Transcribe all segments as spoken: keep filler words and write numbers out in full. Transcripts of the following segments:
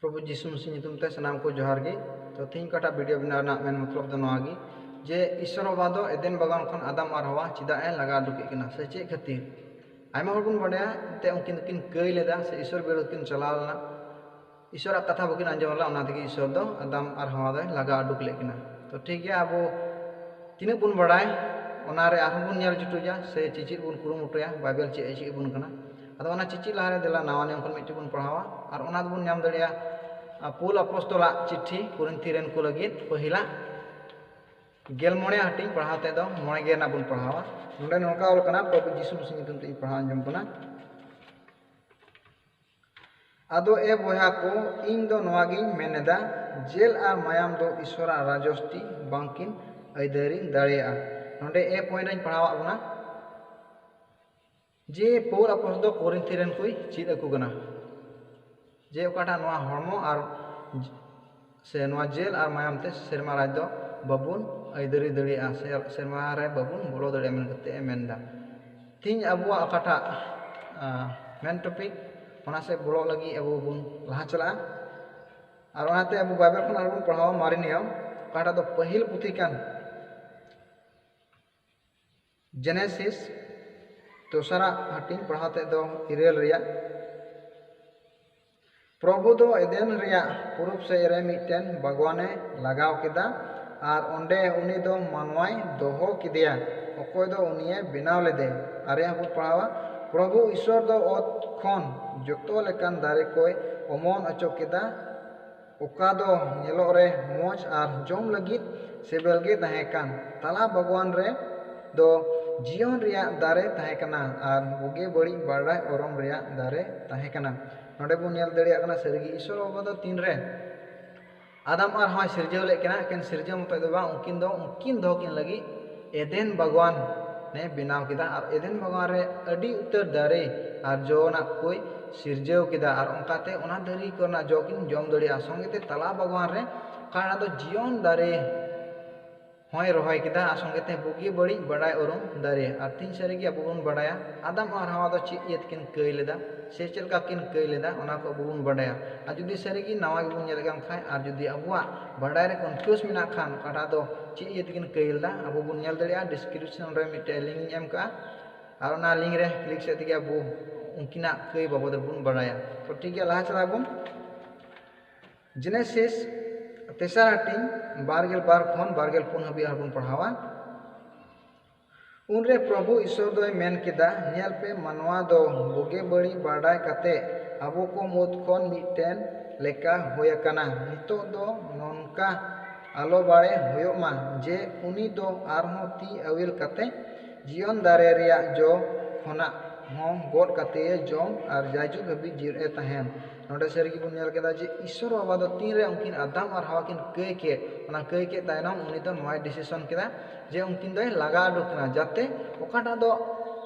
ᱯᱨᱚᱵᱷᱩ ᱡᱤᱥᱩ ᱢᱟᱹᱥᱤ ᱧᱩᱛᱩᱢ ᱛᱮ ᱥᱟᱱᱟᱢ ᱠᱚ ᱡᱚᱦᱟᱨ ᱜᱮ᱾ ᱛᱚ, ᱛᱮᱦᱮᱧ ᱚᱠᱟᱴᱟᱜ video ᱵᱮᱱᱟᱣ ᱨᱮᱱᱟᱜ ᱢᱮᱱ ᱢᱚᱛᱞᱚᱵ ᱫᱚ ᱱᱚᱣᱟ ᱜᱮ, ᱡᱮ ᱤᱥᱚᱨ ᱵᱟᱵᱟ ᱫᱚ ᱮᱫᱮᱱ ᱵᱟᱜᱟᱱ ᱠᱷᱚᱱ ᱟᱫᱟᱢ ᱟᱨ ᱦᱟᱣᱟ ᱪᱮᱫᱟᱜ ᱮ ᱞᱟᱜᱟ ᱩᱰᱩᱠᱮᱫ ᱠᱤᱱᱟ, ᱥᱮ ᱪᱮᱫ ᱠᱷᱟᱹᱛᱤᱨ? ᱟᱭᱢᱟ ᱦᱚᱲ ᱵᱚᱱ ᱵᱟᱰᱟᱭᱟ, ᱮᱱᱛᱮ ᱩᱱᱠᱤᱱ ᱫᱚᱠᱤᱱ ᱠᱟᱹᱭ ᱞᱮᱫᱟ ᱥᱮ ᱤᱥᱚᱨ ᱵᱤᱨᱩᱫᱷ ᱠᱤᱱ ᱪᱟᱞᱟᱣ ᱞᱮᱱᱟ, ᱤᱥᱚᱨᱟᱜ ᱠᱟᱛᱷᱟ ᱵᱟᱹᱠᱤᱱ ᱟᱸᱡᱚᱢ ᱞᱮᱫᱟ, ᱚᱱᱟ ᱛᱮᱜᱮ ᱤᱥᱚᱨ ᱫᱚ ᱟᱫᱟᱢ ᱟᱨ ᱦᱟᱣᱟ ᱫᱚᱭ ᱞᱟᱜᱟ ᱩᱰᱩᱠ ᱞᱮᱫ ᱠᱤᱱᱟ᱾ ᱛᱚ, ᱴᱷᱤᱠ ᱜᱮᱭᱟ, ᱟᱵᱚ ᱛᱤᱱᱟᱹᱜ ᱵᱚᱱ ᱵᱟᱲᱟᱭ, ᱚᱱᱟ ᱨᱮ ᱟᱨᱦᱚᱸ ᱵᱚᱱ ᱧᱮᱞ ᱡᱩᱴᱩᱡᱟ ᱥᱮ ᱪᱮᱪᱮᱫ ᱵᱚᱱ ᱠᱩᱨᱩᱢᱩᱴᱩᱭᱟ, ᱵᱟᱭᱵᱮᱞ ᱪᱮᱫ ᱮ ᱪᱮᱫ ᱟᱵᱚᱱ ᱠᱟᱱᱟ᱾ ᱟᱫᱚ ᱚᱱᱟ ᱪᱮᱪᱮᱫ ᱞᱟᱦᱟ ᱨᱮ ᱫᱮᱞᱟ ᱱᱟᱣᱟ ᱱᱤᱭᱚᱢ ᱠᱷᱚᱱ ᱢᱤᱫᱴᱮᱡ ᱵᱚᱱ ᱯᱟᱲᱦᱟᱣᱟ, ᱟᱨ ᱚᱱᱟ ᱫᱚᱵᱚᱱ ᱧᱟᱢ ᱫᱟᱲᱮᱭᱟᱜᱼᱟ, ᱟ, ᱯᱳᱞ ᱟᱯᱚᱥᱛᱚᱞᱟᱜ ᱪᱤᱴᱷᱤ ᱠᱚᱨᱤᱱᱛᱷᱤ ᱨᱮᱱ ᱠᱚ ᱞᱟᱹᱜᱤᱫ ᱯᱟᱹᱦᱤᱞᱟᱜ ᱜᱮᱞ ᱢᱚᱬᱮ ᱦᱟᱹᱴᱤᱧ ᱯᱟᱲᱦᱟᱣ ᱛᱮᱫᱚ ᱢᱚᱬᱮ ᱜᱮ ᱨᱮᱱᱟᱜ ᱵᱚᱱ ᱯᱟᱲᱦᱟᱣᱟ᱾ ᱱᱚᱰᱮ ᱱᱚᱝᱠᱟ ᱚᱞ ᱠᱟᱱᱟ, ᱯᱨᱚᱵᱷᱩ ᱡᱤᱥᱩ ᱢᱟᱹᱥᱤ ᱧᱩᱛᱩᱢ ᱛᱮ ᱤᱧ ᱯᱟᱲᱦᱟᱣ ᱟᱸᱡᱚᱢ ᱠᱟᱱᱟ᱾ ᱟᱫᱚ ᱮ ᱵᱚᱭᱦᱟ ᱠᱚ, ᱤᱧ ᱫᱚ ᱱᱚᱣᱟ ᱜᱤᱧ ᱢᱮᱱ ᱮᱫᱟ, ᱡᱮᱞ ᱟᱨ ᱢᱟᱭᱟᱢ ᱫᱚ ᱤᱥᱚᱨᱟᱜ ᱨᱟᱡᱚᱥᱛᱤ ᱵᱟᱝᱠᱤᱱ ᱟᱹᱭᱫᱟᱹᱨᱤ ᱫᱟᱲᱮᱭᱟᱜᱼᱟ᱾ ᱱᱚᱰᱮ ᱮ point ᱨᱮᱧ ᱯᱟᱲᱦᱟᱣᱟᱜ ᱵᱚᱱᱟ, ᱡᱮ ᱯᱳᱞ ᱟᱯᱚᱥᱛᱚᱞ ᱫᱚ ᱠᱚᱨᱤᱱᱛᱷᱤ ᱨᱮᱱ ᱠᱚᱭ ᱪᱮᱫ ᱟᱠᱚ ᱠᱟᱱᱟ, ᱡᱮ ᱚᱠᱟᱴᱟᱜ ᱱᱚᱣᱟ ᱦᱚᱲᱢᱚ ᱟᱨ ᱥᱮ ᱱᱚᱣᱟ ᱡᱮᱞ ᱟᱨ ᱢᱟᱭᱟᱢ ᱛᱮ ᱥᱮᱨᱢᱟ ᱨᱟᱡᱽ ᱫᱚ ᱵᱟᱵᱚᱱ ᱟᱹᱭᱫᱟᱹᱨᱤ ᱫᱟᱲᱮᱭᱟᱜᱼᱟ, ᱥᱮ ᱥᱮᱨᱢᱟ ᱨᱮ ᱵᱟᱵᱚᱱ ᱵᱚᱞᱚ ᱫᱟᱲᱮᱭᱟᱜᱼᱟ ᱢᱮᱱ ᱠᱟᱛᱮ ᱮ ᱢᱮᱱ ᱮᱫᱟ᱾ ᱛᱮᱦᱮᱧ ᱟᱵᱚᱣᱟᱜ ᱚᱠᱟᱴᱟᱜ, ᱟ, main topic, ᱚᱱᱟ ᱥᱮᱫ ᱵᱚᱞᱚᱜ ᱞᱟᱹᱜᱤᱫ ᱟᱵᱚ ᱵᱚᱱ ᱞᱟᱦᱟ ᱪᱟᱞᱟᱜᱼᱟ᱾ ᱟᱨ ᱚᱱᱟᱛᱮ ᱟᱵᱚ ᱵᱟᱭᱵᱮᱞ ᱠᱷᱚᱱ ᱟᱨᱵᱚᱱ ᱯᱟᱲᱦᱟᱣᱟ ᱢᱟᱨᱮ ᱱᱤᱭᱚᱢ, ᱚᱠᱟᱴᱟᱜ ᱫᱚ ᱯᱟᱹᱦᱤᱞ ᱯᱩᱛᱷᱤ ᱠᱟᱱ ᱡᱮᱱᱮᱥᱤᱥ, ᱫᱚᱥᱟᱨᱟᱜ ᱦᱟᱹᱴᱤᱧ ᱯᱟᱲᱦᱟᱣ ᱛᱮᱫ ᱫᱚ ᱤᱨᱟᱹᱞ ᱨᱮᱭᱟᱜ᱾ ᱯᱨᱚᱵᱷᱩ ᱫᱚ ᱮᱫᱮᱱ ᱨᱮᱭᱟᱜ ᱯᱩᱨᱩᱵ ᱥᱮᱫ ᱨᱮ ᱢᱤᱫᱴᱮᱱ ᱵᱟᱜᱽᱣᱟᱱᱮ ᱞᱟᱜᱟᱣ ᱠᱮᱫᱟ, ᱟᱨ ᱚᱸᱰᱮ ᱩᱱᱤ ᱫᱚ ᱢᱟᱱᱣᱟᱭ ᱫᱚᱦᱚ ᱠᱮᱫᱮᱭᱟ, ᱚᱠᱚᱭ ᱫᱚ ᱩᱱᱤᱭᱮ ᱵᱮᱱᱟᱣ ᱞᱮᱫᱮ᱾ ᱟᱨᱮᱭᱟᱜ ᱵᱚᱱ ᱯᱟᱲᱦᱟᱣᱟ, ᱯᱨᱚᱵᱷᱩ ᱤᱥᱚᱨ ᱫᱚ ᱚᱛ ᱠᱷᱚᱱ ᱡᱚᱛᱚ ᱞᱮᱠᱟᱱ ᱫᱟᱨᱮ ᱠᱚᱭ ᱚᱢᱚᱱ ᱚᱪᱚ ᱠᱮᱫᱟ, ᱚᱠᱟ ᱫᱚ ᱧᱮᱞᱚᱜ ᱨᱮ ᱢᱚᱡᱽ ᱟᱨ ᱡᱚᱢ ᱞᱟᱹᱜᱤᱫ ᱥᱤᱵᱤᱞ ᱜᱮ ᱛᱟᱦᱮᱸ ᱠᱟᱱ᱾ ᱛᱟᱞᱟ ᱵᱟᱜᱽᱣᱟᱱ ᱨᱮ ᱫᱚ ᱡᱤᱭᱚᱱ ᱨᱮᱭᱟᱜ ᱫᱟᱨᱮ ᱛᱟᱦᱮᱸ ᱠᱟᱱᱟ ᱟᱨ ᱵᱩᱜᱤ ᱵᱟᱹᱲᱤᱡ ᱵᱟᱰᱟᱭ ᱚᱨᱚᱢ ᱨᱮᱭᱟᱜ ᱫᱟᱨᱮ ᱛᱟᱦᱮᱸ ᱠᱟᱱᱟ᱾ ᱱᱚᱰᱮ ᱵᱚᱱ ᱧᱮᱞ ᱫᱟᱲᱮᱭᱟᱜ ᱠᱟᱱᱟ, ᱥᱟᱹᱨᱤᱜᱮ ᱤᱥᱚᱨ ᱵᱟᱵᱟ ᱫᱚ ᱛᱤᱱᱨᱮ ᱟᱫᱟᱢ ᱟᱨ ᱦᱟᱣᱟᱭ ᱥᱤᱨᱡᱟᱹᱣ ᱞᱮᱫ ᱠᱤᱱᱟ, ᱮᱠᱮᱱ ᱥᱤᱨᱡᱟᱹᱣ ᱢᱚᱛᱚᱡ ᱫᱚ ᱵᱟᱝ, ᱩᱱᱠᱤᱱ ᱫᱚ, ᱩᱱᱠᱤᱱ ᱫᱚᱦᱚ ᱠᱤᱱ ᱞᱟᱹᱜᱤᱫ ᱮᱫᱮᱱ ᱵᱟᱜᱽᱣᱟᱱ ᱮ ᱵᱮᱱᱟᱣ ᱠᱮᱫᱟ᱾ ᱟᱨ ᱮᱫᱮᱱ ᱵᱟᱜᱽᱣᱟᱱ ᱨᱮ ᱟᱹᱰᱤ ᱩᱛᱟᱹᱨ ᱫᱟᱨᱮ ᱟᱨ ᱡᱚ ᱨᱮᱱᱟᱜ ᱠᱚᱭ ᱥᱤᱨᱡᱟᱹᱣ ᱠᱮᱫᱟ, ᱟᱨ ᱚᱱᱠᱟᱛᱮ ᱚᱱᱟ ᱫᱟᱨᱮ ᱠᱚᱨᱮᱱᱟᱜ ᱡᱚ ᱠᱤᱱ ᱡᱚᱢ ᱫᱟᱲᱮᱭᱟᱜᱼᱟ᱾ ᱥᱚᱸᱜᱮᱛᱮ ᱛᱟᱞᱟ ᱵᱟᱜᱽᱣᱟᱱ ᱨᱮ ᱚᱠᱟᱴᱟᱜ ᱫᱚ ᱡᱤᱭᱚᱱ ᱫᱟᱨᱮ ᱦᱚᱸᱭ ᱨᱚᱦᱚᱭ ᱠᱮᱫᱟ, ᱟᱨ ᱥᱚᱸᱜᱮ ᱛᱮ ᱵᱩᱜᱤ ᱵᱟᱹᱲᱤᱡ ᱵᱟᱰᱟᱭ ᱩᱨᱩᱢ ᱫᱟᱨᱮ᱾ ᱟᱨ ᱛᱤᱦᱤᱧ ᱥᱟᱹᱨᱤ ᱜᱮ ᱟᱵᱚ ᱵᱚᱱ ᱵᱟᱰᱟᱭᱟ, ᱟᱫᱟᱢ ᱟᱨ ᱦᱟᱣᱟ ᱫᱚ ᱪᱮᱫ ᱤᱭᱟᱹ ᱛᱮᱠᱤᱱ ᱠᱟᱹᱭ ᱞᱮᱫᱟ ᱥᱮ ᱪᱮᱫ ᱞᱮᱠᱟ ᱠᱤᱱ ᱠᱟᱹᱭ ᱞᱮᱫᱟ, ᱚᱱᱟ ᱠᱚ ᱟᱵᱚ ᱵᱚᱱ ᱵᱟᱰᱟᱭᱟ᱾ ᱟᱨ ᱡᱩᱫᱤ ᱥᱟᱹᱨᱤ ᱜᱮ ᱱᱟᱣᱟ ᱜᱮᱵᱚᱱ ᱧᱮᱞᱮᱫ ᱠᱟᱱ ᱠᱷᱟᱡ, ᱟᱨ ᱡᱩᱫᱤ ᱟᱵᱚᱣᱟᱜ ᱵᱟᱰᱟᱭ ᱨᱮ confuse ᱢᱮᱱᱟᱜ ᱠᱷᱟᱱ, ᱚᱠᱟᱴᱟᱜ ᱫᱚ ᱪᱮᱫ ᱤᱭᱟᱹ ᱛᱮᱠᱤᱱ ᱠᱟᱹᱭ ᱞᱮᱫᱟ, ᱟᱵᱚ ᱵᱚᱱ ᱧᱮᱞ ᱫᱟᱲᱮᱭᱟᱜᱼᱟ, description ᱨᱮ ᱢᱤᱫᱴᱮᱡ link ᱤᱧ ᱮᱢ ᱠᱟᱜᱼᱟ, ᱟᱨ ᱚᱱᱟ link ᱨᱮ click ᱥᱮᱫ ᱛᱮᱜᱮ ᱟᱵᱚ ᱩᱱᱠᱤᱱᱟᱜ ᱠᱟᱹᱭ ᱵᱟᱵᱚᱫ ᱨᱮᱵᱚᱱ ᱵᱟᱰᱟᱭᱟ᱾ ᱛᱚ ᱴᱷᱤᱠ ᱜᱮᱭᱟ, ᱞᱟᱦᱟ ᱪᱟᱞᱟᱜ ᱟᱵᱚᱱ᱾ ᱡᱮᱱᱮᱥᱤᱥ ᱛᱮᱥᱟᱨ ᱦᱟᱹᱴᱤᱧ ᱵᱟᱨ ᱜᱮᱞ ᱵᱟᱨ ᱠᱷᱚᱱ ᱵᱟᱨ ᱜᱮᱞ ᱯᱩᱱ ᱦᱟᱹᱵᱤᱡ ᱟᱨ ᱵᱚᱱ ᱯᱟᱲᱦᱟᱣᱟ᱾ ᱩᱱᱨᱮ ᱯᱨᱚᱵᱷᱩ ᱤᱥᱚᱨ ᱫᱚᱭ ᱢᱮᱱ ᱠᱮᱫᱟ, ᱧᱮᱞ ᱯᱮ, ᱢᱟᱱᱣᱟ ᱫᱚ ᱵᱩᱜᱤ ᱵᱟᱹᱲᱤᱡ ᱵᱟᱰᱟᱭ ᱠᱟᱛᱮ ᱟᱵᱚ ᱠᱚ ᱢᱩᱫᱽ ᱠᱷᱚᱱ ᱢᱤᱫᱴᱮᱱ ᱞᱮᱠᱟ ᱦᱩᱭ ᱟᱠᱟᱱᱟ᱾ ᱱᱤᱛᱚᱜ ᱫᱚ ᱱᱚᱝᱠᱟ ᱟᱞᱚ ᱵᱟᱲᱮ ᱦᱩᱭᱩᱜ ᱢᱟ ᱡᱮ ᱩᱱᱤ ᱫᱚ ᱟᱨᱦᱚᱸ ᱛᱤ ᱟᱹᱣᱤᱞ ᱠᱟᱛᱮ ᱡᱤᱭᱚᱱ ᱫᱟᱨᱮ ᱨᱮᱭᱟᱜ ᱡᱚ ᱠᱷᱚᱱᱟᱜ ᱦᱚᱸ ᱜᱚᱫ ᱠᱟᱛᱮ ᱡᱚᱢ ᱟᱨ ᱡᱟᱭᱡᱩᱜᱽ ᱦᱟᱹᱵᱤᱡ ᱡᱤᱣᱮᱫ ᱮ ᱛᱟᱦᱮᱱ᱾ ᱱᱚᱰᱮ ᱥᱟᱹᱨᱤ ᱜᱮᱵᱚᱱ ᱧᱮᱞ ᱠᱮᱫᱟ ᱡᱮ ᱤᱥᱚᱨ ᱵᱟᱵᱟ ᱫᱚ ᱛᱤᱱᱨᱮ ᱩᱱᱠᱤᱱ ᱟᱫᱟᱢ ᱟᱨ ᱦᱟᱣᱟ ᱠᱤᱱ ᱠᱟᱹᱭ ᱠᱮᱫ, ᱚᱱᱟ ᱠᱟᱹᱭ ᱠᱮᱫ ᱛᱟᱭᱱᱚᱢ ᱩᱱᱤ ᱫᱚ ᱱᱚᱣᱟᱭ decision ᱠᱮᱫᱟ ᱡᱮ ᱩᱱᱠᱤᱱ ᱫᱚᱭ ᱞᱟᱜᱟ ᱩᱰᱩᱠ ᱠᱤᱱᱟ, ᱡᱟᱛᱮ ᱚᱠᱟᱴᱟᱜ ᱫᱚ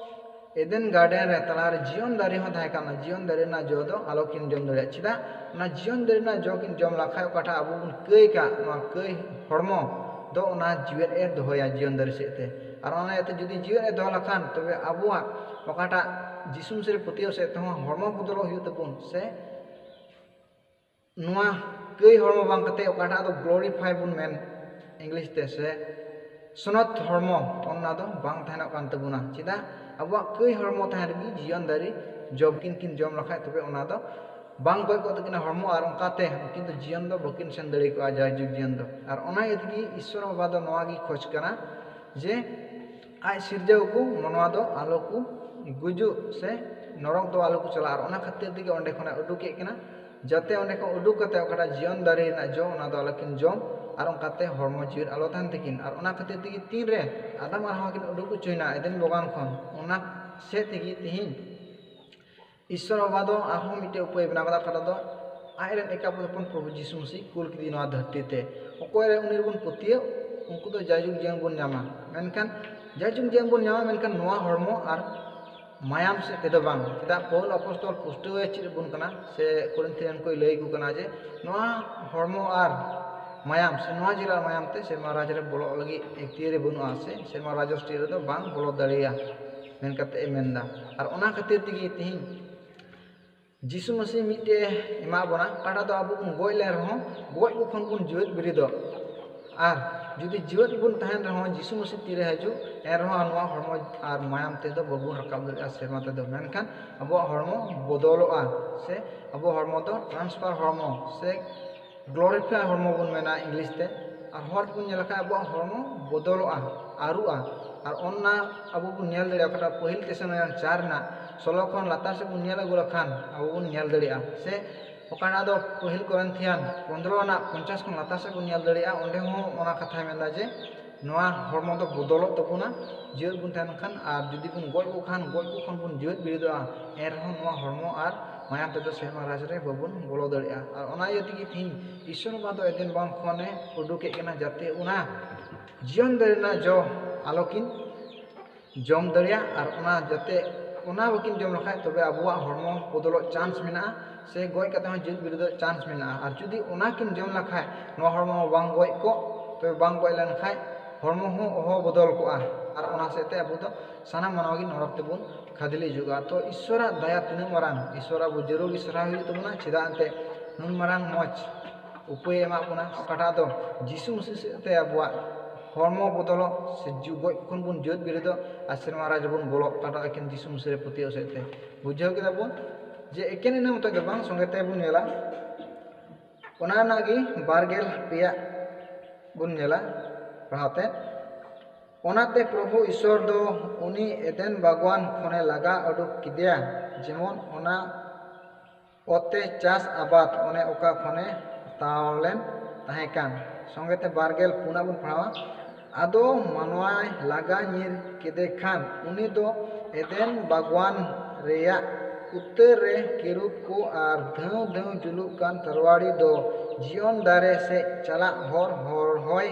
ᱮᱫᱮᱱ garden ᱨᱮ ᱛᱟᱞᱟᱨᱮ ᱡᱤᱭᱚᱱ ᱫᱟᱨᱮ ᱦᱚᱸ ᱛᱟᱦᱮᱸ ᱠᱟᱱᱟ, ᱡᱤᱭᱚᱱ ᱫᱟᱨᱮ ᱨᱮᱱᱟᱜ ᱡᱚ ᱫᱚ ᱟᱞᱚ ᱠᱤᱱ ᱡᱚᱢ ᱫᱟᱲᱮᱭᱟᱜ᱾ ᱪᱮᱫᱟᱜ? ᱚᱱᱟ ᱡᱤᱭᱚᱱ ᱫᱟᱨᱮ ᱨᱮᱱᱟᱜ ᱡᱚ ᱠᱤᱱ ᱡᱚᱢ ᱞᱮᱠᱷᱟᱡ ᱚᱠᱟᱴᱟᱜ ᱟᱵᱚ ᱵᱚᱱ ᱠᱟᱹᱭ ᱠᱟᱜ, ᱱᱚᱣᱟ ᱠᱟᱹᱭ ᱦᱚᱲᱢᱚ ᱫᱚ ᱚᱱᱟ ᱡᱤᱣᱮᱫ ᱮ ᱫᱚᱦᱚᱭᱟ ᱡᱤᱭᱚᱱ ᱫᱟᱨᱮ ᱥᱮᱫ ᱛᱮ᱾ ᱟᱨ ᱚᱱᱟ ᱤᱭᱟᱹᱛᱮ ᱡᱩᱫᱤ ᱡᱤᱣᱮᱫ ᱮ ᱫᱚᱦᱚ ᱞᱮᱠᱷᱟᱱ, ᱛᱚᱵᱮ ᱟᱵᱚᱣᱟᱜ ᱚᱠᱟᱴᱟᱜ ᱡᱤᱥᱩ ᱢᱟᱹᱥᱤ ᱨᱮ ᱯᱟᱹᱛᱭᱟᱹᱣ ᱥᱮᱫ ᱛᱮᱦᱚᱸ ᱦᱚᱲᱢᱚ ᱵᱚᱫᱚᱞᱚᱜ ᱦᱩᱭᱩᱜ ᱛᱟᱵᱚᱱ, ᱥᱮ ᱱᱚᱣᱟ ᱠᱟᱹᱭ ᱦᱚᱲᱢᱚ ᱵᱟᱝ ᱠᱟᱛᱮ ᱚᱠᱟᱴᱟᱜ ᱫᱚ glorify ᱵᱚᱱ ᱢᱮᱱ English ᱛᱮ, ᱥᱮ ᱥᱚᱱᱚᱛ ᱦᱚᱲᱢᱚ, ᱚᱱᱟ ᱫᱚ ᱵᱟᱝ ᱛᱟᱦᱮᱱᱚᱜ ᱠᱟᱱ ᱛᱟᱵᱚᱱᱟ᱾ ᱪᱮᱫᱟᱜ? ᱟᱵᱚᱣᱟᱜ ᱠᱟᱹᱭ ᱦᱚᱲᱢᱚ ᱛᱟᱦᱮᱱ ᱨᱮᱜᱮ ᱡᱤᱭᱚᱱ ᱫᱟᱨᱮ ᱡᱚ ᱠᱤᱱ ᱠᱤᱱ ᱡᱚᱢ ᱞᱮᱠᱷᱟᱡ, ᱛᱚᱵᱮ ᱚᱱᱟ ᱫᱚ ᱵᱟᱝ ᱜᱚᱡ ᱠᱚᱜ ᱛᱟᱹᱠᱤᱱᱟ ᱦᱚᱲᱢᱚ, ᱟᱨ ᱚᱱᱠᱟᱛᱮ ᱩᱱᱠᱤᱱ ᱫᱚ ᱡᱤᱭᱚᱱ ᱫᱚ ᱵᱟᱹᱠᱤᱱ ᱥᱮᱱ ᱫᱟᱲᱮ ᱠᱚᱜᱼᱟ, ᱡᱟᱭᱡᱩᱜᱽ ᱡᱤᱭᱚᱱ ᱫᱚ᱾ ᱟᱨ ᱚᱱᱟ ᱤᱭᱟᱹ ᱛᱮᱜᱮ ᱤᱥᱥᱚᱨ ᱵᱟᱵᱟ ᱫᱚ ᱱᱚᱣᱟ ᱜᱮ ᱠᱷᱚᱡᱽ ᱠᱟᱱᱟ ᱡᱮ ᱟᱡ ᱥᱤᱨᱡᱟᱹᱣ ᱠᱚ ᱢᱟᱱᱣᱟ ᱫᱚ ᱟᱞᱚ ᱠᱚ ᱜᱩᱡᱩᱜ ᱥᱮ ᱱᱚᱨᱚᱠ ᱫᱚ ᱟᱞᱚ ᱠᱚ ᱪᱟᱞᱟᱜ᱾ ᱟᱨ ᱚᱱᱟ ᱠᱷᱟᱹᱛᱤᱨ ᱛᱮᱜᱮ ᱚᱸᱰᱮ ᱠᱷᱚᱱᱮ ᱩᱰᱩᱠᱮᱫ ᱠᱤᱱᱟ, ᱡᱟᱛᱮ ᱚᱸᱰᱮ ᱠᱷᱚᱱ ᱩᱰᱩᱠ ᱠᱟᱛᱮ ᱚᱠᱟᱴᱟᱜ ᱡᱤᱭᱚᱱ ᱫᱟᱨᱮ ᱨᱮᱱᱟᱜ ᱡᱚ, ᱚᱱᱟ ᱫᱚ ᱟᱞᱚ ᱠᱤᱱ ᱡᱚᱢ, ᱟᱨ ᱚᱱᱠᱟᱛᱮ ᱦᱚᱲᱢᱚ ᱡᱤᱣᱤ ᱟᱞᱚ ᱛᱟᱦᱮᱱ ᱛᱟᱹᱠᱤᱱ᱾ ᱟᱨ ᱚᱱᱟ ᱠᱷᱟᱹᱛᱤᱨ ᱛᱮᱜᱮ ᱛᱤᱱᱨᱮ ᱟᱫᱟᱢ ᱟᱨ ᱦᱟᱣᱟ ᱠᱤᱱ ᱩᱰᱩᱠ ᱦᱚᱪᱚᱭᱮᱱᱟ ᱮᱫᱮᱱ ᱵᱟᱜᱟᱱ ᱠᱷᱚᱱ, ᱚᱱᱟ ᱥᱮᱫ ᱛᱮᱜᱮ ᱛᱮᱦᱮᱧ ᱤᱥᱥᱚᱨ ᱵᱟᱵᱟ ᱫᱚ ᱟᱨᱦᱚᱸ ᱢᱤᱫᱴᱮᱡ ᱩᱯᱟᱹᱭ ᱵᱮᱱᱟᱣ ᱠᱟᱫᱟ, ᱚᱠᱟᱴᱟᱜ ᱫᱚ ᱟᱡ ᱨᱮᱱ ᱮᱠᱟᱯ ᱦᱚᱯᱚᱱ ᱯᱨᱚᱵᱷᱩ ᱡᱤᱥᱩ ᱢᱟᱹᱥᱤ ᱠᱩᱞ ᱠᱮᱫᱮᱭᱟ ᱱᱚᱣᱟ ᱫᱷᱟᱹᱨᱛᱤ ᱛᱮ᱾ ᱚᱠᱚᱭ ᱨᱮ ᱩᱱᱤ ᱨᱮᱵᱚᱱ ᱯᱟᱹᱛᱭᱟᱹᱜ, ᱩᱱᱠᱩ ᱫᱚ ᱡᱟᱭᱡᱩᱜᱽ ᱡᱤᱭᱚᱱ ᱵᱚᱱ ᱧᱟᱢᱟ᱾ ᱢᱮᱱᱠᱷᱟᱱ ᱡᱟᱭᱡᱩᱜᱽ ᱡᱤᱭᱚᱱ ᱵᱚᱱ ᱧᱟᱢᱟ, ᱢᱮᱱᱠᱷᱟᱱ ᱱᱚᱣᱟ ᱦᱚᱲᱢᱚ ᱟᱨ ᱢᱟᱭᱟᱢ ᱥᱮᱫ ᱛᱮᱫᱚ ᱵᱟᱝ᱾ ᱪᱮᱫᱟᱜ? ᱯᱟᱹᱣᱩᱞ ᱟᱯᱚᱥᱛᱚᱞ ᱯᱩᱥᱴᱟᱹᱣ ᱮ ᱪᱮᱫ ᱟᱵᱚᱱ ᱠᱟᱱᱟ, ᱥᱮ ᱠᱚᱨᱤᱱᱛᱷᱤᱭᱟᱱ ᱠᱚᱭ ᱞᱟᱹᱭ ᱟᱠᱚ ᱠᱟᱱᱟ ᱡᱮ ᱱᱚᱣᱟ ᱦᱚᱲᱢᱚ ᱟᱨ ᱢᱟᱭᱟᱢ ᱥᱮ ᱱᱚᱣᱟ ᱡᱮᱞᱟ ᱢᱟᱭᱟᱢ ᱛᱮ ᱥᱮᱨᱢᱟ ᱨᱟᱡᱽ ᱨᱮ ᱵᱚᱞᱚᱜ ᱞᱟᱹᱜᱤᱫ ᱮᱠᱛᱤᱭᱟᱹᱨᱤ ᱵᱟᱹᱱᱩᱜᱼᱟ, ᱥᱮ ᱥᱮᱨᱢᱟ ᱨᱟᱡᱽ ᱨᱟᱥᱴᱨᱤ ᱨᱮᱫᱚ ᱵᱟᱝ ᱵᱚᱞᱚ ᱫᱟᱲᱮᱭᱟᱜᱼᱟ ᱢᱮᱱ ᱠᱟᱛᱮ ᱮ ᱢᱮᱱᱫᱟ᱾ ᱟᱨ ᱚᱱᱟ ᱠᱷᱟᱹᱛᱤᱨ ᱛᱮᱜᱮ ᱛᱮᱦᱮᱧ ᱡᱤᱥᱩ ᱢᱟᱹᱥᱤ ᱢᱤᱫᱴᱮᱡ ᱮᱢᱟ ᱵᱚᱱᱟ, ᱚᱠᱟᱴᱟᱜ ᱫᱚ ᱟᱵᱚ ᱵᱚᱱ ᱜᱚᱡ ᱞᱮᱱ ᱨᱮᱦᱚᱸ ᱜᱚᱡ ᱠᱚ ᱠᱷᱚᱱ ᱵᱚᱱ ᱡᱤᱣᱮᱫ ᱵᱮᱨᱮᱫᱚᱜ᱾ ᱟᱨ ᱡᱩᱫᱤ ᱡᱤᱣᱮᱫ ᱵᱚᱱ ᱛᱟᱦᱮᱱ ᱨᱮᱦᱚᱸ ᱡᱤᱥᱩ ᱢᱟᱹᱥᱤ ᱛᱤᱨᱮ ᱦᱤᱡᱩᱜ, ᱮᱱ ᱨᱮᱦᱚᱸ ᱱᱚᱣᱟ ᱦᱚᱲᱢᱚ ᱟᱨ ᱢᱟᱭᱟᱢ ᱛᱮᱫᱚ ᱵᱟᱵᱚᱱ ᱨᱟᱠᱟᱵ ᱫᱟᱲᱮᱭᱟᱜᱼᱟ ᱥᱮᱨᱢᱟ ᱛᱮᱫᱚ᱾ ᱢᱮᱱᱠᱷᱟᱱ ᱟᱵᱚᱣᱟᱜ ᱦᱚᱲᱢᱚ ᱵᱚᱫᱚᱞᱚᱜᱼᱟ, ᱥᱮ ᱟᱵᱚ ᱦᱚᱲᱢᱚ ᱫᱚ transfer ᱦᱚᱲᱢᱚ ᱥᱮ glorify ᱦᱚᱲᱢᱚ ᱵᱚᱱ ᱢᱮᱱᱟ ᱤᱝᱞᱤᱥ ᱛᱮ᱾ ᱟᱨ ᱦᱚᱲ ᱛᱮᱵᱚᱱ ᱧᱮᱞ ᱞᱮᱠᱷᱟᱱ ᱟᱵᱚᱣᱟᱜ ᱦᱚᱲᱢᱚ ᱵᱚᱫᱚᱞᱚᱜᱼᱟ, ᱟᱹᱨᱩᱜᱼᱟ᱾ ᱟᱨ ᱚᱱᱟ ᱟᱵᱚ ᱵᱚᱱ ᱧᱮᱞ ᱫᱟᱲᱮᱭᱟᱜᱼᱟ, ᱚᱠᱟᱴᱟᱜ ᱯᱟᱹᱦᱤᱞ ᱛᱮᱥᱟᱞᱳᱱᱤᱭᱟ ᱪᱟᱨ ᱨᱮᱱᱟᱜ ᱥᱳᱞᱳ ᱠᱷᱚᱱ ᱞᱟᱛᱟᱨ ᱥᱮᱫ ᱵᱚᱱ ᱧᱮᱞ ᱟᱹᱜᱩ ᱞᱮᱠᱷᱟᱱ ᱟᱵᱚ ᱵᱚᱱ ᱧᱮᱞ ᱫᱟᱲᱮᱭᱟᱜᱼᱟ, ᱥᱮ ᱚᱠᱟᱴᱟᱜ ᱫᱚ ᱯᱟᱹᱦᱤᱞ ᱠᱚᱨᱤᱱᱛᱷᱤᱭᱟᱱ ᱯᱚᱱᱫᱽᱨᱚ ᱨᱮᱱᱟᱜ ᱯᱚᱧᱪᱟᱥ ᱠᱷᱚᱱ ᱞᱟᱛᱟᱨ ᱥᱮᱫ ᱵᱚᱱ ᱧᱮᱞ ᱫᱟᱲᱮᱭᱟᱜᱼᱟ, ᱚᱸᱰᱮ ᱦᱚᱸ ᱚᱱᱟ ᱠᱟᱛᱷᱟᱭ ᱢᱮᱱᱫᱟ ᱡᱮ ᱱᱚᱣᱟ ᱦᱚᱲᱢᱚ ᱫᱚ ᱵᱚᱫᱚᱞᱚᱜ ᱛᱟᱵᱚᱱᱟ, ᱡᱤᱣᱮᱫ ᱵᱚᱱ ᱛᱟᱦᱮᱱ ᱠᱷᱟᱱ᱾ ᱟᱨ ᱡᱩᱫᱤ ᱵᱚᱱ ᱜᱚᱡ ᱠᱚ ᱠᱷᱟᱱ ᱜᱚᱡ ᱠᱚ ᱠᱷᱚᱱ ᱵᱚᱱ ᱡᱤᱣᱮᱫ ᱵᱮᱨᱮᱫᱚᱜᱼᱟ, ᱮᱱ ᱨᱮᱦᱚᱸ ᱱᱚᱣᱟ ᱦᱚᱲᱢᱚ ᱟᱨ ᱢᱟᱭᱟᱢ ᱛᱮᱫᱚ ᱥᱮᱨᱢᱟ ᱨᱟᱡᱽ ᱨᱮ ᱵᱟᱵᱚᱱ ᱵᱚᱞᱚ ᱫᱟᱲᱮᱭᱟᱜᱼᱟ᱾ ᱟᱨ ᱚᱱᱟ ᱤᱭᱟᱹ ᱛᱮᱜᱮ ᱛᱮᱦᱮᱧ ᱤᱥᱥᱚᱨ ᱵᱟᱵᱟ ᱫᱚ ᱮᱫᱮᱱ ᱵᱟᱜᱽᱣᱟᱱ ᱠᱷᱚᱱᱮ ᱩᱰᱩᱠᱮᱫ ᱠᱟᱱᱟ, ᱡᱟᱛᱮ ᱚᱱᱟ ᱡᱤᱭᱚᱱ ᱫᱟᱨᱮ ᱨᱮᱱᱟᱜ ᱡᱚ ᱟᱞᱚᱠᱤᱱ ᱡᱚᱢ ᱫᱟᱲᱮᱭᱟᱜ᱾ ᱟᱨ ᱚᱱᱟ ᱡᱟᱛᱮ ᱚᱱᱟ ᱵᱟᱹᱠᱤᱱ ᱡᱚᱢ ᱞᱮᱠᱷᱟᱡ ᱛᱚᱵᱮ ᱟᱵᱚᱣᱟᱜ ᱦᱚᱲᱢᱚ ᱵᱚᱫᱚᱞᱚᱜ ᱪᱟᱱᱥ ᱢᱮᱱᱟᱜᱼᱟ, ᱥᱮ ᱜᱚᱡ ᱠᱟᱛᱮ ᱦᱚᱸ ᱡᱤᱣᱮᱫ ᱵᱮᱨᱮᱫᱚᱜ ᱪᱟᱱᱥ ᱢᱮᱱᱟᱜᱼᱟ᱾ ᱟᱨ ᱡᱩᱫᱤ ᱚᱱᱟ ᱠᱤᱱ ᱡᱚᱢ ᱞᱮᱠᱷᱟᱡ ᱱᱚᱣᱟ ᱦᱚᱲᱢᱚ ᱵᱟᱝ ᱜᱚᱡ ᱠᱚᱜ, ᱛᱚᱵᱮ ᱵᱟᱝ ᱜᱚᱡ ᱞᱮᱱᱠᱷᱟᱡ ᱦᱚᱲᱢᱚ ᱦᱚᱸ ᱚᱦᱚ ᱵᱚᱫᱚᱞ ᱠᱚᱜᱼᱟ᱾ ᱟᱨ ᱚᱱᱟ ᱥᱮᱫ ᱛᱮ ᱟᱵᱚ ᱫᱚ ᱥᱟᱱᱟᱢ ᱢᱟᱱᱣᱟ ᱜᱮ ᱱᱚᱨᱚᱠ ᱛᱮᱵᱚᱱ ᱠᱷᱟᱫᱽᱞᱮ ᱦᱤᱡᱩᱜᱼᱟ᱾ ᱛᱚ ᱤᱥᱥᱚᱨᱟᱜ ᱫᱟᱭᱟ ᱛᱤᱱᱟᱹᱜ ᱢᱟᱨᱟᱝ, ᱤᱥᱥᱚᱨ ᱟᱵᱚ ᱡᱟᱹᱨᱩᱲ ᱜᱮ ᱥᱟᱨᱦᱟᱣ ᱦᱩᱭᱩᱜ ᱛᱟᱵᱚᱱᱟ᱾ ᱪᱮᱫᱟᱜ ᱮᱱᱛᱮ ᱱᱩᱱ ᱢᱟᱨᱟᱝ ᱢᱚᱡᱽ ᱩᱯᱟᱹᱭ ᱮ ᱮᱢᱟᱜ ᱵᱚᱱᱟ, ᱚᱠᱟᱴᱟᱜ ᱫᱚ ᱡᱤᱥᱩ ᱢᱟᱹᱥᱤ ᱥᱮᱫ ᱛᱮ ᱟᱵᱚᱣᱟᱜ ᱦᱚᱲᱢᱚ ᱵᱚᱫᱚᱞᱚᱜ, ᱥᱮ ᱡᱩ-, ᱜᱚᱡ ᱠᱷᱚᱱ ᱵᱚᱱ ᱡᱤᱣᱮᱫ ᱵᱮᱨᱮᱫᱚᱜ ᱟᱨ ᱥᱮᱨᱢᱟ ᱨᱟᱡᱽ ᱵᱚᱱ ᱵᱚᱞᱚᱜ, ᱚᱠᱟᱴᱟᱜ ᱮᱠᱮᱱ ᱡᱤᱥᱩ ᱢᱟᱹᱥᱤ ᱨᱮ ᱯᱟᱹᱛᱭᱟᱹᱣ ᱥᱮᱫ ᱛᱮ᱾ ᱵᱩᱡᱷᱟᱹᱣ ᱠᱮᱫᱟ ᱵᱚᱱ ᱡᱮ ᱮᱠᱮᱱ ᱤᱱᱟᱹ ᱢᱚᱛᱚᱡ ᱫᱚ ᱵᱟᱝ, ᱥᱚᱸᱜᱮ ᱛᱮ ᱵᱚᱱ ᱧᱮᱞᱟ ᱚᱱᱟ ᱨᱮᱱᱟᱜ ᱜᱮ ᱵᱟᱨ ᱜᱮᱞ ᱯᱮᱭᱟ ᱵᱚᱱ ᱧᱮᱞᱟ ᱯᱟᱲᱦᱟᱣ ᱛᱮ᱾ ᱚᱱᱟᱛᱮ ᱯᱨᱚᱵᱷᱩ ᱤᱥᱥᱚᱨ ᱫᱚ ᱩᱱᱤ ᱮᱫᱮᱱ ᱵᱟᱜᱽᱣᱟᱱ ᱠᱷᱚᱱᱮ ᱞᱟᱜᱟ ᱩᱰᱩᱠ ᱠᱮᱫᱮᱭᱟ, ᱡᱮᱢᱚᱱ ᱚᱱᱟ ᱚᱛᱮ ᱪᱟᱥ ᱟᱵᱟᱫ ᱚᱱᱮ ᱚᱠᱟ ᱠᱷᱚᱱᱮ ᱦᱟᱛᱟᱣ ᱞᱮᱱ ᱛᱟᱦᱮᱸ ᱠᱟᱱ᱾ ᱥᱚᱸᱜᱮ ᱛᱮ ᱵᱟᱨ ᱜᱮᱞ ᱯᱩᱱᱟᱜ ᱵᱚᱱ ᱯᱟᱲᱦᱟᱣᱟ᱾ ᱟᱫᱚ ᱢᱟᱱᱣᱟᱭ ᱞᱟᱜᱟ ᱧᱤᱨ ᱠᱮᱫᱮ ᱠᱷᱟᱱ ᱩᱱᱤ ᱫᱚ ᱮᱫᱮᱱ ᱵᱟᱜᱽᱣᱟᱱ ᱨᱮᱭᱟᱜ ᱩᱛᱟᱹᱨ ᱨᱮ ᱠᱮᱨᱩᱵ ᱠᱚ ᱟᱨ ᱫᱷᱟᱹᱣ ᱫᱷᱟᱹᱣ ᱡᱩᱞᱩᱜ ᱠᱟᱱ ᱛᱟᱨᱣᱟᱲᱤ ᱫᱚ ᱡᱤᱭᱚᱱ ᱫᱟᱨᱮ ᱥᱮᱫ ᱪᱟᱞᱟᱜ ᱦᱚᱨ ᱦᱚᱨᱦᱚᱭ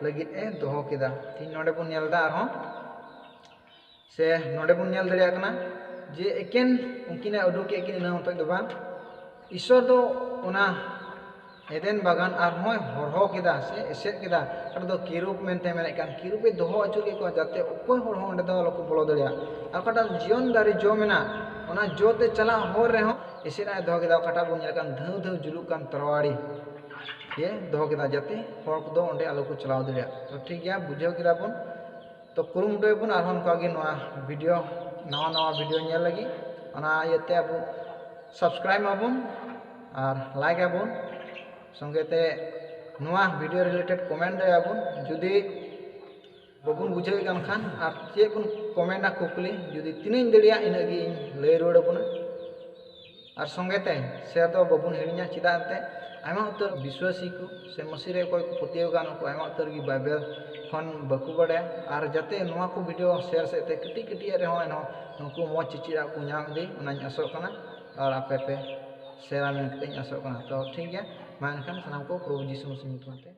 ᱞᱟᱹᱜᱤᱫ ᱮ ᱫᱚᱦᱚ ᱠᱮᱫᱟ᱾ ᱛᱤᱦᱤᱧ ᱱᱚᱰᱮ ᱵᱚᱱ ᱧᱮᱞ ᱮᱫᱟ ᱟᱨᱦᱚᱸ, ᱥᱮ ᱱᱚᱰᱮ ᱵᱚᱱ ᱧᱮᱞ ᱫᱟᱲᱮᱭᱟᱜ ᱠᱟᱱᱟ ᱡᱮ ᱮᱠᱮᱱ ᱩᱱᱠᱤᱱᱮ ᱩᱰᱩᱠ ᱠᱮᱫ ᱠᱤᱱ ᱤᱱᱟᱹ ᱢᱚᱛᱚᱡ ᱫᱚ ᱵᱟᱝ, ᱤᱥᱥᱚᱨ ᱫᱚ ᱚᱱᱟ ᱮᱫᱮᱱ ᱵᱟᱜᱟᱱ ᱟᱨᱦᱚᱸᱭ ᱦᱚᱨᱦᱚ ᱠᱮᱫᱟ ᱥᱮ ᱮᱥᱮᱫ ᱠᱮᱫᱟ᱾ ᱚᱠᱟᱴᱟᱜ ᱫᱚ ᱠᱮᱨᱩᱵ ᱢᱮᱱᱛᱮ ᱢᱮᱱᱮᱫ ᱠᱟᱱ, ᱠᱮᱨᱩᱵ ᱮ ᱫᱚᱦᱚ ᱟᱹᱪᱩᱨ ᱠᱮᱫ ᱠᱚᱣᱟ, ᱡᱟᱛᱮ ᱚᱠᱚᱭ ᱦᱚᱲ ᱦᱚᱸ ᱚᱸᱰᱮ ᱫᱚ ᱟᱞᱚ ᱠᱚ ᱵᱚᱞᱚ ᱫᱟᱲᱮᱭᱟᱜ᱾ ᱟᱨ ᱚᱠᱟᱴᱟᱜ ᱡᱤᱭᱚᱱ ᱫᱟᱨᱮ ᱡᱚ ᱢᱮᱱᱟᱜ, ᱚᱱᱟ ᱡᱚ ᱛᱮ ᱪᱟᱞᱟᱜ ᱦᱚᱨ ᱨᱮᱦᱚᱸ ᱮᱥᱮᱫ ᱟᱜ ᱮ ᱫᱚᱦᱚ ᱠᱮᱫᱟ᱾ ᱚᱠᱟᱴᱟᱜ ᱵᱚᱱ ᱧᱮᱞ ᱠᱟᱱ ᱫᱷᱟᱹᱣ ᱫᱷᱟᱹᱣ ᱡᱩᱞᱩᱜ ᱠᱟᱱ ᱛᱟᱨᱣᱟᱲᱤ ᱮ ᱫᱚᱦᱚ ᱠᱮᱫᱟ, ᱡᱟᱛᱮ ᱦᱚᱲ ᱠᱚᱫᱚ ᱚᱸᱰᱮ ᱟᱞᱚ ᱠᱚ ᱪᱟᱞᱟᱣ ᱫᱟᱲᱮᱭᱟᱜ᱾ ᱛᱚ ᱴᱷᱤᱠ ᱜᱮᱭᱟ, ᱵᱩᱡᱷᱟᱹᱣ ᱠᱮᱫᱟ ᱵᱚᱱ᱾ ᱛᱚ ᱠᱩᱨᱩᱢᱩᱴᱩᱭᱟᱵᱚᱱ ᱟᱨᱦᱚᱸ ᱚᱱᱠᱟᱜᱮ ᱱᱚᱣᱟ ᱵᱷᱤᱰᱤᱭᱳ, ᱱᱟᱣᱟ ᱱᱟᱣᱟ ᱵᱷᱤᱰᱤᱭᱳ ᱧᱮᱞ ᱞᱟᱹᱜᱤᱫ᱾ ᱚᱱᱟ ᱤᱭᱟᱹᱛᱮ ᱟᱵᱚ ᱥᱟᱵᱥᱠᱨᱟᱭᱤᱵ ᱟᱵᱚᱱ ᱟᱨ ᱞᱟᱭᱤᱠ ᱟᱵᱚᱱ, ᱥᱚᱸᱜᱮ ᱛᱮ ᱱᱚᱣᱟ ᱵᱷᱤᱰᱤᱭᱳ ᱨᱤᱞᱮᱴᱮᱰ ᱠᱚᱢᱮᱱᱴ ᱫᱟᱲᱮᱭᱟᱜᱼᱟ ᱵᱚᱱ᱾ ᱡᱩᱫᱤ ᱵᱟᱵᱚᱱ ᱵᱩᱡᱷᱟᱹᱣᱮᱫ ᱠᱟᱱ ᱠᱷᱟᱱ ᱟᱨ ᱪᱮᱫ ᱵᱚᱱ ᱠᱚᱢᱮᱱᱴᱟ ᱠᱩᱠᱞᱤ, ᱡᱩᱫᱤ ᱛᱤᱱᱟᱹᱜ ᱤᱧ ᱫᱟᱲᱮᱭᱟᱜ ᱤᱱᱟᱹᱜ ᱜᱮ ᱤᱧ ᱞᱟᱹᱭ ᱨᱩᱣᱟᱹᱲ ᱟᱵᱚᱱᱟ᱾ ᱟᱨ ᱥᱚᱸᱜᱮ ᱛᱮ ᱥᱮᱭᱟᱨ ᱫᱚ ᱵᱟᱵᱚᱱ ᱦᱤᱲᱤᱧᱟ, ᱪᱮᱫᱟᱜ ᱮᱱᱛᱮ ᱟᱭᱢᱟ ᱩᱛᱟᱹᱨ ᱵᱤᱥᱣᱟᱥᱤ ᱠᱚ ᱥᱮ ᱢᱟᱹᱥᱤ ᱨᱮ ᱚᱠᱚᱭ ᱠᱚ ᱯᱟᱹᱛᱭᱟᱹᱣ ᱠᱟᱱ, ᱩᱱᱠᱩ ᱟᱭᱢᱟ ᱩᱛᱟᱹᱨ ᱜᱮ ᱵᱟᱭᱵᱮᱞ ᱠᱷᱚᱱ ᱵᱟᱠᱚ ᱵᱟᱲᱟᱭᱟ᱾ ᱟᱨ ᱡᱟᱛᱮ ᱱᱚᱣᱟ ᱠᱚ ᱵᱷᱤᱰᱤᱭᱳ ᱥᱮᱭᱟᱨ ᱥᱮᱫ ᱛᱮ ᱠᱟᱹᱴᱤᱡ ᱠᱟᱹᱴᱤᱡ ᱨᱮᱦᱚᱸ ᱮᱱᱦᱚᱸ ᱩᱱᱠᱩ ᱢᱚᱡᱽ ᱪᱮᱪᱮᱫ ᱟᱜ ᱠᱚ ᱧᱟᱢ ᱤᱫᱤ, ᱚᱱᱟᱧ ᱟᱥᱚᱜ ᱠᱟᱱᱟ᱾ ᱟᱨ ᱟᱯᱮ ᱯᱮ ᱥᱮᱭᱟᱨᱟ ᱢᱮᱱᱛᱮᱧ ᱟᱥᱚᱜ ᱠᱟᱱᱟ᱾ ᱛᱚ ᱴᱷᱤᱠ ᱜᱮᱭᱟ, ᱢᱟ ᱮᱱᱠᱷᱟᱱ ᱥᱟᱱᱟᱢ ᱠᱚ ᱯᱨᱚᱵᱷᱩ ᱡᱤᱥᱩ ᱢᱟᱹᱥᱤ ᱧᱩᱛᱩᱢ ᱛᱮ